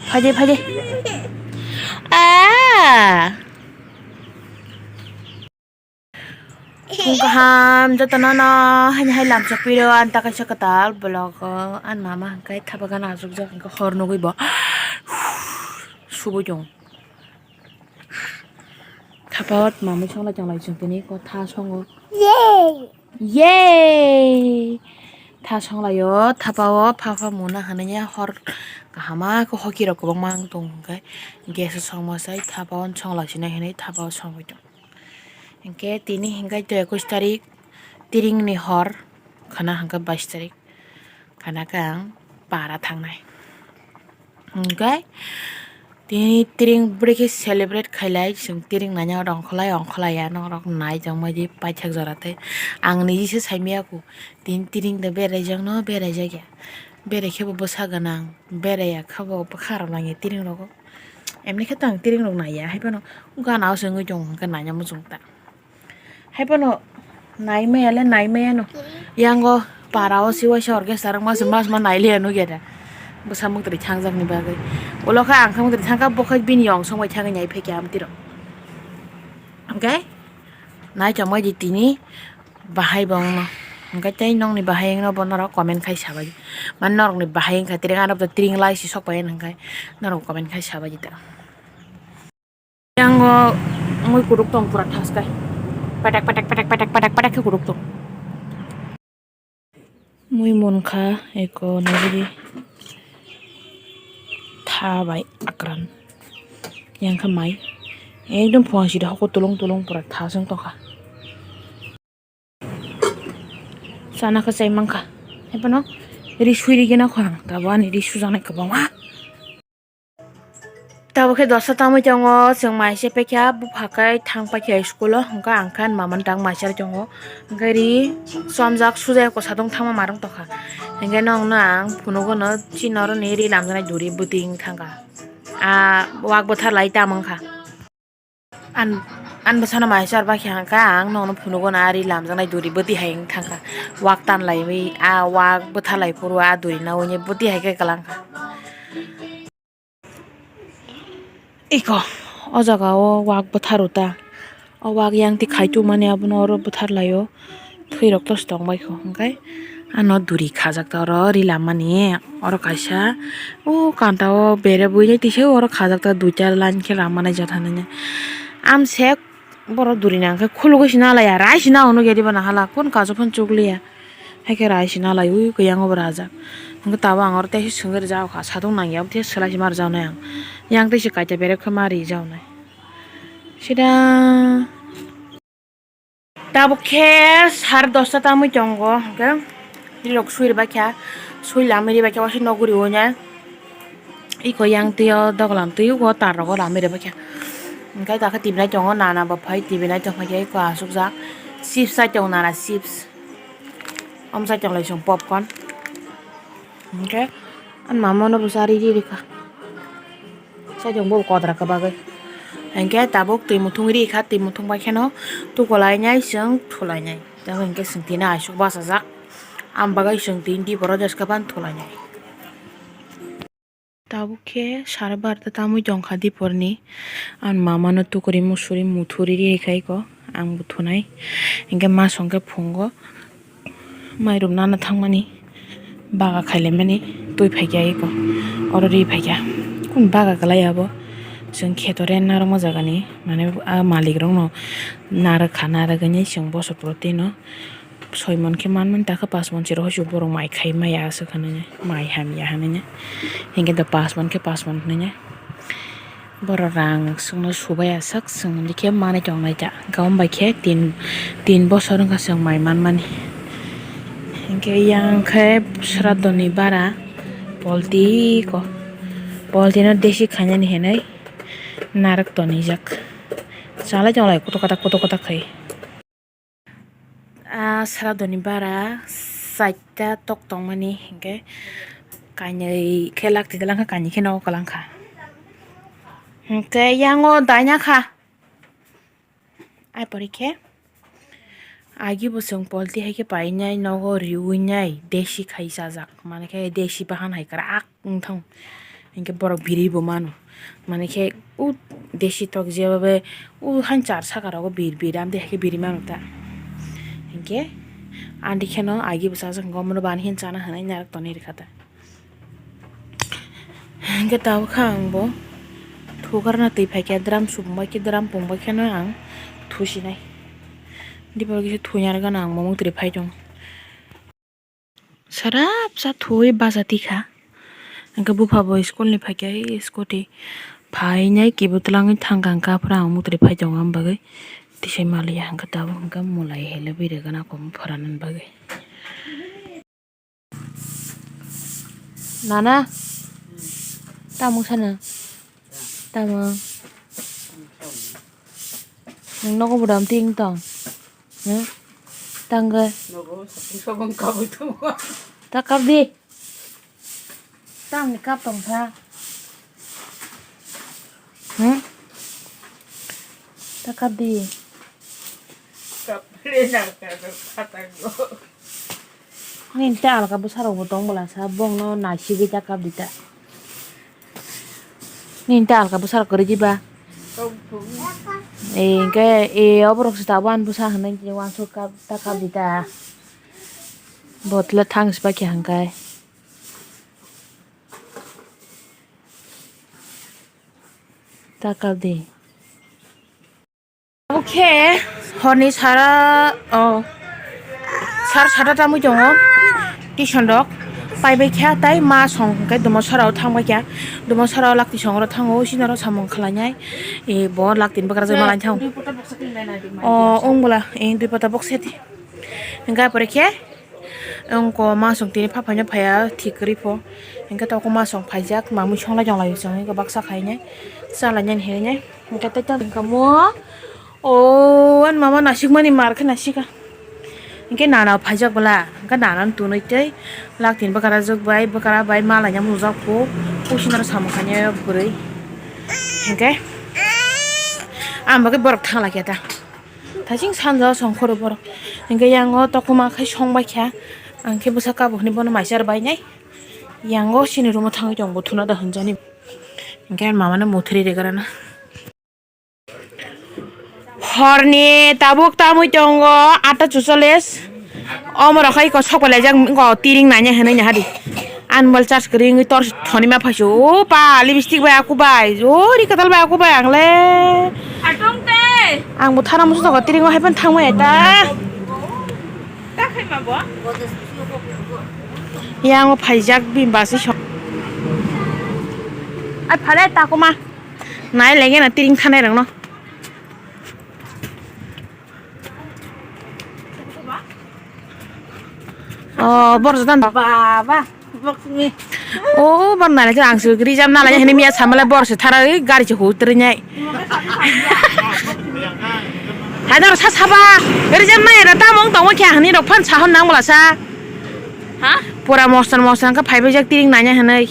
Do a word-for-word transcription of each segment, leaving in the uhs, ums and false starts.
Phaidi, phaidi. Ah. Phung kaham jotono no haini hai lamchok piro, ang ta kaisa kwtal vlog o ang mama hwnkhe thapa gana achukjak hwnkhe hor nugwi bo subui tongo. Thapa o mamui songlai tonglai chwng tini ko tha songo. Yay! Yay! Tha songlaio, thapa o pha pha muna hwnwi hor kahama khe hoki rok kwbangma wng tong hwnkhe gas o songma sai thapa o songlai sinai hwnwi thapa o songwi tong. Hinkhe tini hinkhe to ekush tarik, tiring ni hor, khana hinkhe bais tarik, khana khe ang para thangnai. Hinkhe tini tiring bwrwi khe celebrate khailai, chwng tiring naina ongkholai ongkholai ya, norok nai tongmani paithak jora tei ang niji se saimaya ku, tini tiring da beraijak no beraijak ya, berai khe bo bwsa gwnang, beraiya khe bo bwkha rok nang ya tiring rogo. Emni khe to ang tiring rok naiya, haiphano gana o se wngwi tongo hwnkhe naina muchung ta. Haiphano naimaya le naimaya no. Yango para o se waisa orchestra rok mas mas ma nailiya nukya da. Bwsa mwtwrwi thangjak ni bagwi. Ulo khe ang khe mwtwrwi thangkha, bo khe bini yong song bai thangwi nai phaikha amtwi rok. Hwnkhe nai tongmani tini bahai bo wngno. Hwnkhe tei nokni bahai wngno bo norok comment khai sabai. Mane norokni bahai wngkha tring, ano bo tring lai si sok pai hwnkhe norok comment khai sabai ta. Yango mui kuduk tong pura thaskai. Petek, petek, petek, petek, petek, petek khe kuduk tong. Mui munkha eko nagiri tha bai akran. Yang khe mai ekdom phuang sida hoko tulung tulung pura thasung tongkha. Chana khe chai mankha. Haiphano ri sui rigena kho ang. Tabo ani ri sujaknai kwbangma. Tabuk khe dosta tamwi tongo, chwng mai se paikha, bupha khe thang paikha school o, hwnkhe ang khe ani mama no tang mai chari tongo, hwnkhe ri chomjak sujai kosadung thangma marwng tongkha, hwnkhe nokno ang phunugo no chini oro ni ri lamjaknai duri bwtwi wng thangkha, ah wak bwtharlai ta mankha. An, an bwsano mai char bakhe hwnkha ang nokno phunugo na ari lamjaknai duri bwtwi hai wng thangkha. Wak tanlaiwi a wak bwtharlai phuru a duri naui bwtwi hai khe kwlangkha. Iko, o jaga o wak bwtharo ta. O wak yang twi khai tongmani abono oro bwtharlaio. Thwi rok tosi tong bai kho hwnkhe ano duri khajak ta oro ri lamani oro kaisa o kanta o bere buinai tisa oro khajak ta duita line khe lamani jathanani amsek borok duri nang khe khulugwi se nalaiya rai se nao nugya diba nahala kun kasu phano chukliya haikhe rai se nalai ui khe yang obo rajak hwnkhe tabuk ang oro teisa swngwi rwjak kha satung nangya tei swlai se ma rwjaknai ang yang tei se kaisa berek khe ma rijaknai sida. Tabuk khe sar dosta tamwi tongo, hwnkhe rirok sui rwbaikha, sui lamwi rwbaikha, waisa noguri o nya. Iko yang twi o doglam twi o tar rogo lamwi rwbaikha. Hwnkhe dakhe tibinai tongo, nana bo phai tibinai tongkha, iko asukjak chips chai tongo, nana chips. Omo chai tonglai chwng popcorn. Hwnkhe ani mama no bo cha ri ri rwkha. Sajwk bo kodra kwbagwi. Hinkhe tabuk twi muthung ri kha, twi muthung bai kheno tukulainai chwng thulainai. Tamo hinkhe chwng tini aswk bachajak. Am bagwi chwng tini diporo jeska phano thulainai. Tabuk khe sare barta tamwi tongkha diporni. Ang mama no tukuri musuri muthuri ri kha iko. Ang bo thunai. Hinkhe ma songkhe phungo. Mairum nana thangmani baga khailaimani twi phaikha eko oro ri phaikha. Kunu baga kwlai abo chwng kheto rent narwkma jagani mane a malik rokno narwkha narwk hinwi chwng boso pore twino soi mon khe manmani takhe pas mon se rohor se borok mai khai maya aswk hinwi mai hamya hinwi hinkhe do pas mon khe pas mon hinwi. Borok rang chwngno subai aswk chwng hwnkhe manwi tongnai ta. Hwnkhe omo bai khe tin, tin bosor wngkha chwng mai manmani. Hinkhe yang khe sraddhoni bara polti ko. Poltino desi khainani hinwi narwk tonijak. Chalai tonglai koto katak koto katak khai. Ah, sraddhoni bara chaita tok tongmani hinkhe kainwi khe lakti dalangkha, kainwi khe nogo kwlangkha. Hinkhe yango daina kha. Ai pore khe Agi bo chwng polti hai khe painai, nogo riui nai, desi khai chajak, mane khe desi bahan hai kwrak wng thang. Hinkhe borok biri bo mano, mane khe o desi tok jeba bai o han char saka rogo bir bir amtwi hai khe biri mano ta. Hinkhe andi kheno agi bo chajak, omono bani hin chana hinwi narwk tonwi rwkha ta. Hingke tabuk kha ang bo thukarna twi phaikha, drum sumbaikhe, drum pungbaikhe no ang thusinai. Dipor kisa thuiya gana ang bo muktrwi phai tongo. Sarap sa thuwi baja tikha. Hingke bupha bo school ni phaikha, ei scooty phainai kibo twlangwi thangkha, hingke aphuru ang muktrwi phai tongo, am bagwi tisai maliya, hingke tabuk hingke mulai hele bwrwi gana kom phoranani bagwi. Nana, tamo sana? Tamo? Nung nogo budam ting tong? Hmm? Tangga? Nogo sapung sabung kabui tongo. Ta kap di. Tamni kap tong sa? Hmm? Ta kap di. Kap le na ka khatango. Nini ta alka bwsarok bo tong bwla sa, bongno naisigwi ta kap di ta. Nini ta alka bwsarok kwrwi diba? Tong thung. E, hingke, e, oborok se tabuk ani bwsa hinwi wansuk kap, ta kap di ta. Bottle thang se pakya hingke. Ta kap di. Obo khe horni sara, o, sar sata tamwi tongo, tuition rok pai bai kha, tai ma song hwnkhe dumo sara o thang bai kha, dumo sara o lakti song oro thango, sini oro samung khlai nai, e, bo lakti ni bwkrajak ma lai thang. O, wng bwla, e, dui pata box seti. Hingke apore khe, wngko masong tini pha phaino phaiya thik kwrwi pho. Hingke toko masong phaijak, mamui songlai tonglai chwng hingke baksa khainai, chalainani hinwi. Hingke tei tamo, o, ani mama nasikmani mar khe nasikha. Hingke nana phaijak bwla, hingke nana no tunui tei laktini bwkara jwk bai, bwkara bai malaina mujak pho, pusinaro samung khainai o bwrwi. Hingke, ang bagwi borok thang lai khe ta. Thasing sanja o songkhoro borok. Hingke yang o tokma khai song bai kha. Ang khe bwsa kabo hinwi bono maichar bai nai. Yang o chini room o thangwi tong bo thuna da hwnjani. Hingke mama no muthri regra na. Horni tabuk tamwi tongo atta chuchollis. Omo rok hai kosok bai laijak, wngkha o tiring nanya hinwi nahadi. Ani mobile charge kwrwi wngwi torch thonima phaisu. O pa, lipstick bai aku bai. O ri kwtal bai aku bai ang le. Atong te. Ang bo thana musu jaga tiring o hai phano thangmaya ta. Ta khaima bo? Yang o phaijak bini basi song. Ai phale takuma. Nai lege na tiring thanai rok no. O, borok jota baba, box ni. O, bor nai, ang se rijam nalai hini miya samala bor se thara, gari se hu trinai. Hai dor sa saba, rijam nai ra tamong tongma kya hani rok phan sahon nang bala sa. Ha? Pura mostan mostan ka phai bai jak tiring nanya hanai.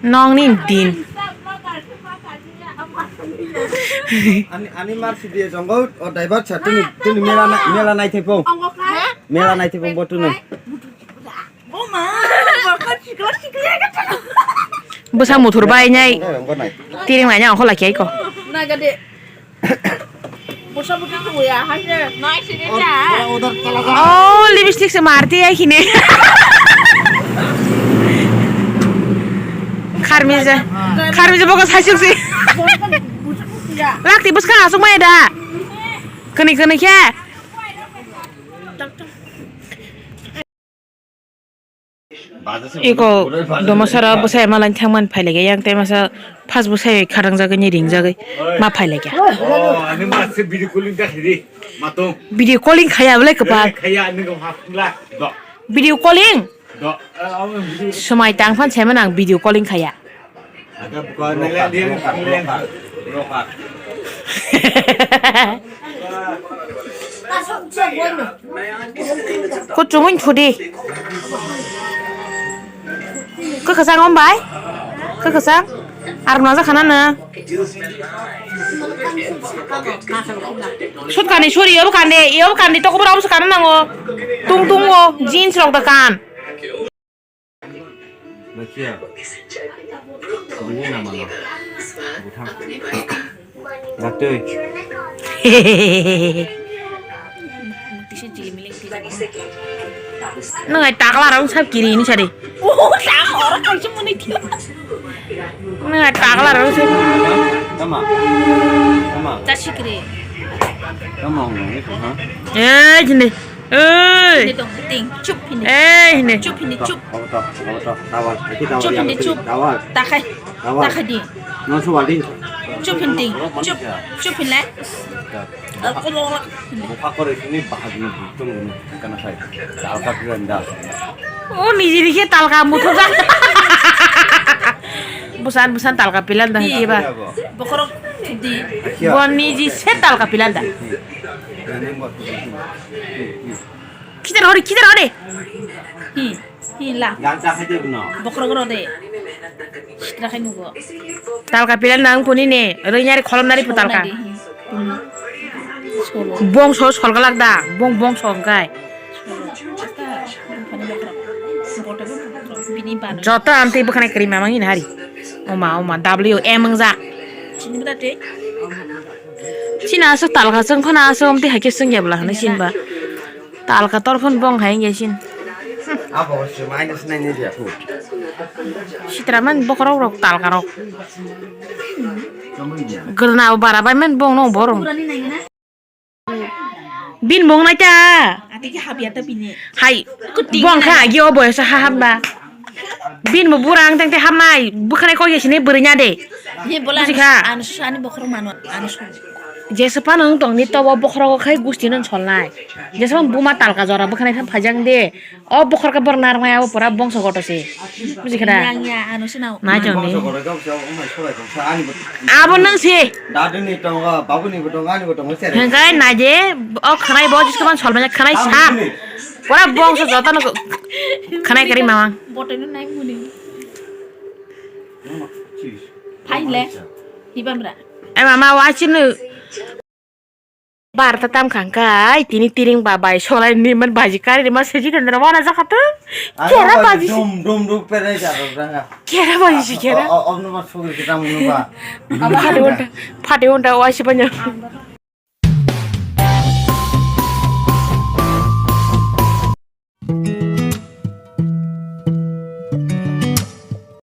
Nongni din. Ani, ani mar si dia jonggo, o driver sa tuni, tuni mela na, mela nai thepong. Mela nai thepong bo tuni. Bwsa muthur bai nai. Tiring nai nang kholai khe ko. Naga de. Bwsa bwtwi tubuya hai se. Nai sini ta. Oh, lipstick se marti ai khini. Kharmija. Kharmija bogo saisuk si. Lakti bwskang asuk mai da. Kani kani khe. Iko domasara bwsai malai thangmani phailaikha, yang tei masa phas bwsai kharangjagwi ni ringjagwi ma phailaikha. Oh, ani ma se video calling ta khiri, matong. Video calling khaya bwlai kwpal. Khaya ani go ha phungla. Do. Video calling? Do. Swmai tang phan saiman ang video calling khaya. Kuchumui thudi. Kwkhwsang om bai? Kwkhwsang? Ar naja khana no? Sut kani suri, yobo kandi, yobo kandi, toko bora obo se kana nango. Tung tung o, jeans rok da kan. Bakia. Bini nama no. Buthang. Daktui. Nang ai takla rong sab kiri ini sari. Oh, tak orang kancing muni dia. Nang ai takla rong sab. Tama. Tama. Tasikri. Tama ngong itu ha. Eh, jende. Oi. Hini dong, ting, chup hini. Eh, hini. Chup hini, chup. Abo to, abo to, tawal. Aki tawal. Chup hini, chup. Tawal. Takai. Tawal. Takai di. No chup wal di. Chup hini ting. Chup. Chup hini lai. Aku lo. Buka kore sini bahagi ni butung ni. Kana sai. Talka pilan da. Oh, niji niji talka mutu da. Busan, busan talka pilan da, iya ba. Bokorok di. Bon niji se talka pilan da. Kitar hori, kitar hori. Hi, hi la. Ganta khai de no. Bokrok ro de. Sitra khai nugo. Talka pila nang puni ne, roi nyari kholom nari pu talka. Solo. Bong so sol galak da, bong bong so kai. Solo. Asta, bini bano. Joto amtwi bwkhwnai kwrwi mamang in hari. Oma, oma, W M wngjak. Chini bwda tei? Chini aswk talka chwng phano aswk amtwi hai khe chwng ya bwla hwnwi chini ba. Talka tor phano bong hai wngya chini. Abo se minus nine ni dia khu. Sitra man bokhorok rok talka rok. Gwrwna bara bai man bong no borong. Bin bong nai ta. Ati ki habya ta bini. Hai. Bong kha agi o boyos ha hamba. Bin bo bura ang tengte hamnai bwkhanai kok yasini bwrwi nya de. Ye bola. Buji kha. Anu su ani bokhorok mano anu su. Jesa phano wng tong ni tobo bokhorok khai gusti non solnai. Jesa phano buma talka jora bwkhanai phano phajang de. O bokhorok borok narwknai abo pura bongso goto se. Buji kha da? Yang ya anu su nao. Nai tong ni. Abo nang se. Dadu ni tongo, babu ni bo tongo, ani bo tongo sere. Hengkai nai je o khwnai bo jiskhe man solmanya khwnai sa. Pura bongso jotono khwnai kwrwi mamang. Botoi no nai muni. Phaile. Hibamra. Ai mama wachinu. Barta tam khangkai tini tiring ba bai solai ni man baji kari ma seji dan wana jakatu. Kera baji. Dum dum dum pere ja ranga. Kera baji si kera. Om no ma sugri kita munu ba. Phate honda, phate honda wasi banya.